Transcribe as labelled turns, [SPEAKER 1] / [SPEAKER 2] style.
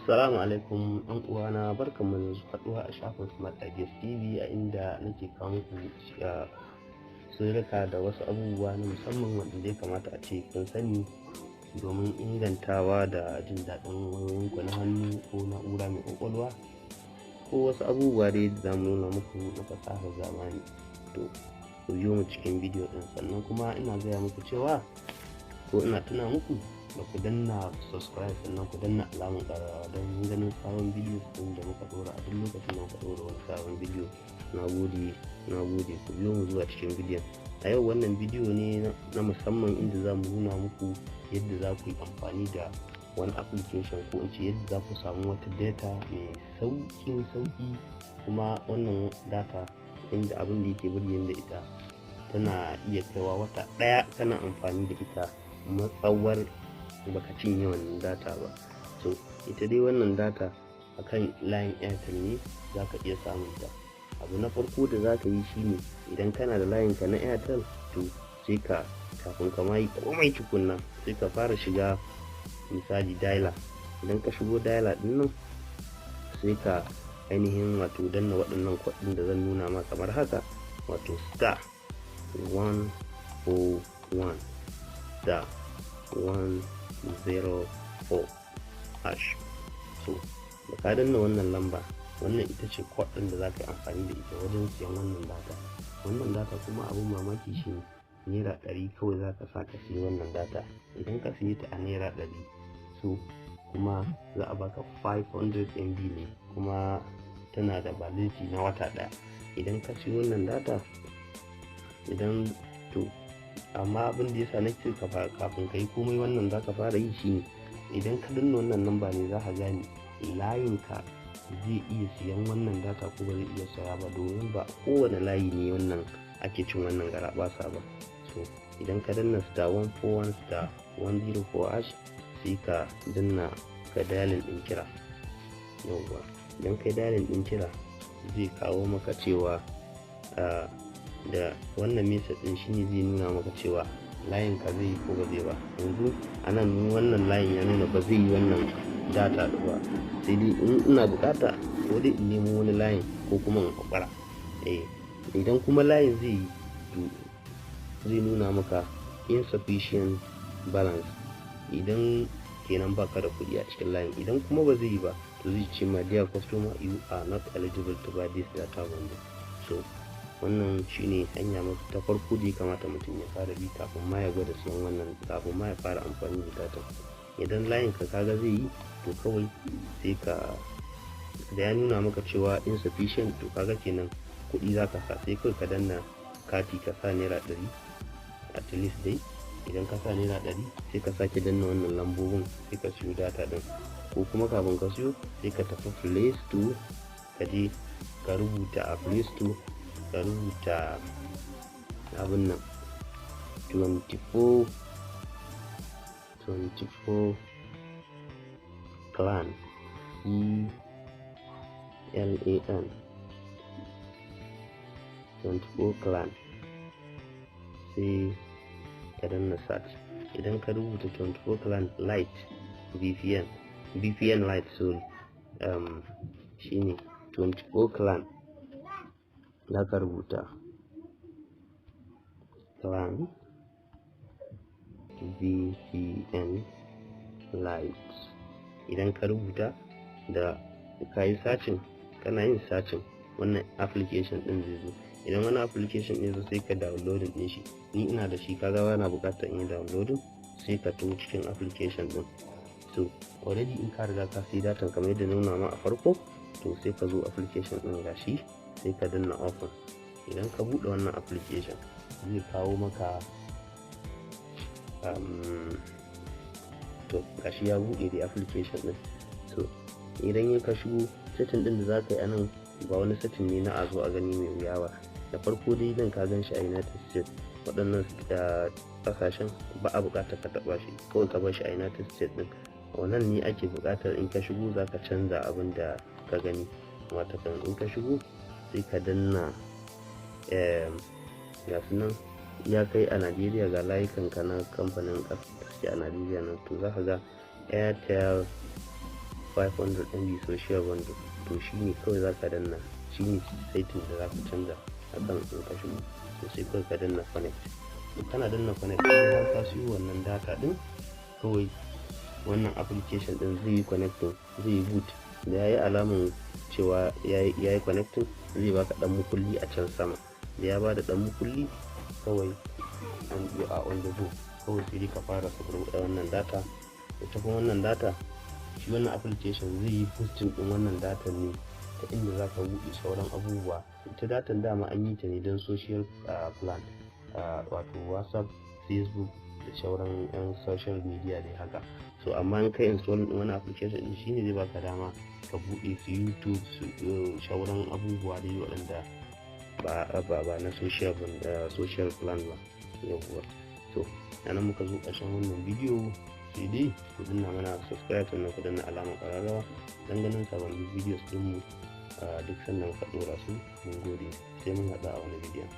[SPEAKER 1] Assalamu alaikum ɗan uwana, barkanmu da haɗuwa a shafin Smart Ideas TV, a inda nake kawo muku sirrika da wasu abubuwa na musamman wanda ya kamata a ce kun sani domin ingantawa da jin daɗin wayoyinku na hannu ko na'ura mai ƙwaƙwalwa ko wasu abubuwa dai da zamu nuna muku na fasahar zamani. To, ku biyo mu cikin bidiyo ɗin. Sannan kuma ina gaya muku cewa, ko ina tuna muku da ku danna subscribe, sannan ku danna alamar ƙararrawa don ganin sabon bidiyo ɗin da muka ɗora a duk lokacin da muka ɗora wani sabon bidiyo. Na gode, na gode. Ku biyo mu zuwa cikin bidiyon. A yau wannan bidiyo ne na musamman inda za mu nuna muku yadda za ku yi amfani da wani application, ko in ce yadda za ku samu wata data mai sauƙin sauƙi. Kuma wannan data, inda abin da yake burge da ita, tana iya kaiwa wata ɗaya kana amfani da ita matsawar baka cinye wannan data ba. So ita dai wannan data akan layin Airtel ne za ka iya samun ta. Abu na farko da za ka yi shine, idan kana da layin ka na Airtel, to sai ka, kafin ka ma yi komai tukunna, sai ka fara shiga misali dialer. Idan ka shigo dialer din nan, sai ka ainihin wato danna waɗannan code ɗin da zan nuna ma kamar haka, wato *141*104#. So da ka danna wannan lamba, wannan ita ce code ɗin da za ka yi amfani da ita wajen siyan wannan data. Wannan data kuma, abin mamaki shi ne ₦100 kawai za ka sa ka siya wannan data. Idan ka siye ta a ₦100, so kuma za a baka 500 MB ne, kuma tana da validity na wata ɗaya idan ka siyo wannan data. Idan to, amma abin da yasa nake kafin ka yi komai wannan za ka fara yi shine, idan ka danna wannan namba ne za ka gane layin ka zai iya siyan wannan data ko ba zai iya saya ba, domin ba kowane layi ne wannan ake cin wannan garaɓasa ba. So idan ka danna *141*104#, sai ka danna ka dialing ɗin kira. Yauwa, idan kai dialing ɗin kira, zai kawo maka cewa da wannan message ɗin shine zai nuna maka cewa layin ka zai yi ko ba zai ba. Yanzu a nan wannan layin ya nuna ba zai yi wannan data ba, sai dai in ina bukata ko dai in nemo wani layin ko kuma in haƙura. Eh, idan kuma layin zai yi, to zai nuna maka insufficient balance, idan kenan baka da kuɗi a cikin layin. Idan kuma ba zai yi ba, to zai ce ma, "Dear customer, you are not eligible to buy this data bundle." So wannan shine hanya ta farko da ya kamata mutum ya fara bi kafin ma ya gwada siyan wannan, kafin ma ya fara amfani da data. Idan layin ka kaga zai yi, to kawai sai ka, da ya nuna maka cewa insufficient, to kaga kenan kuɗi za ka sa. Sai kawai ka danna kati ka sa ₦100 at least dai. Idan ka sa ₦100, sai ka sake danna wannan lambobin, sai ka siyo data din. Ko kuma kafin ka siyo, sai ka tafi Play Store, ka je ka rubuta a Play Store, ka rubuta abin nan 24 24 Clan, C L A N, 24 Clan, sai ka danna search. Idan ka rubuta 24 Clan Lite VPN, VPN Lite, sorry, shine 24 Clan za ka rubuta, Clan VPN Lite. Idan ka rubuta, da ka yi searching, kana yin searching, wannan application din zai zo. Idan wani application ɗin zo, sai ka downloading ɗin shi. Ni ina da shi, kaga bana buƙatar in yi downloading. Sai ka taho cikin application ɗin. So already in ka riga ka sai datan kamar yadda nuna ma a farko, to sai ka zo application ɗin, gashi, sai ka danna open. Idan ka buɗe wannan application, zai kawo maka to gashi ya buɗe da application ɗin. So idan ya ka shigo, setting ɗin da za ka yi anan ba wani setting ne na a zo a gani mai wuya ba. Da farko dai, nan ka gan shi a United States. Waɗannan ƙasashen ba a buƙatar ka taɓa shi, kawai ka bar shi a United States ɗin. Wannan ne ake buƙatar in ka shigo za ka canza abin da ka gani. Watakan in ka shigo, sai ka danna, ga su nan ya kai a Najeriya, ga layukan ka na kamfanin da suke a Najeriya nan. To za ka ga Airtel. 500 MB social bundle. To shi ne kawai za ka danna, shi ne setting da za ka canza akan in ka shigo. To sai kawai ka danna connect. Kana danna connect, in har ka siyo wannan data din, kawai wannan application din zai yi connecting, zai yi boot. Da ya yi alamun cewa ya yi connecting, zai baka dan mukulli a can sama. Da ya bada dan mukulli, kawai an you are on the go. Kawai sai dai ka fara saboda wannan data. Ita kuma wannan data, shi wannan application zai yi boosting din wannan data ne ta inda za ka buɗe sauran abubuwa. Ita datan dama an yi ta ne don social plan, wato WhatsApp, Facebook da sauran yan social media dai haka. So amma in kai install din wani application din, shine zai baka dama ka buɗe su YouTube, su sauran abubuwa dai waɗanda ba na social plan ba. Yawwa, to nan muka zo ƙarshen wannan bidiyo. Sai dai ku danna mana subscribe, sannan ku danna alamar ƙararrawa don ganin sababbin videos ɗinmu duk sannan ka ɗora su. Mun gode, sai mun haɗu a wani bidiyon.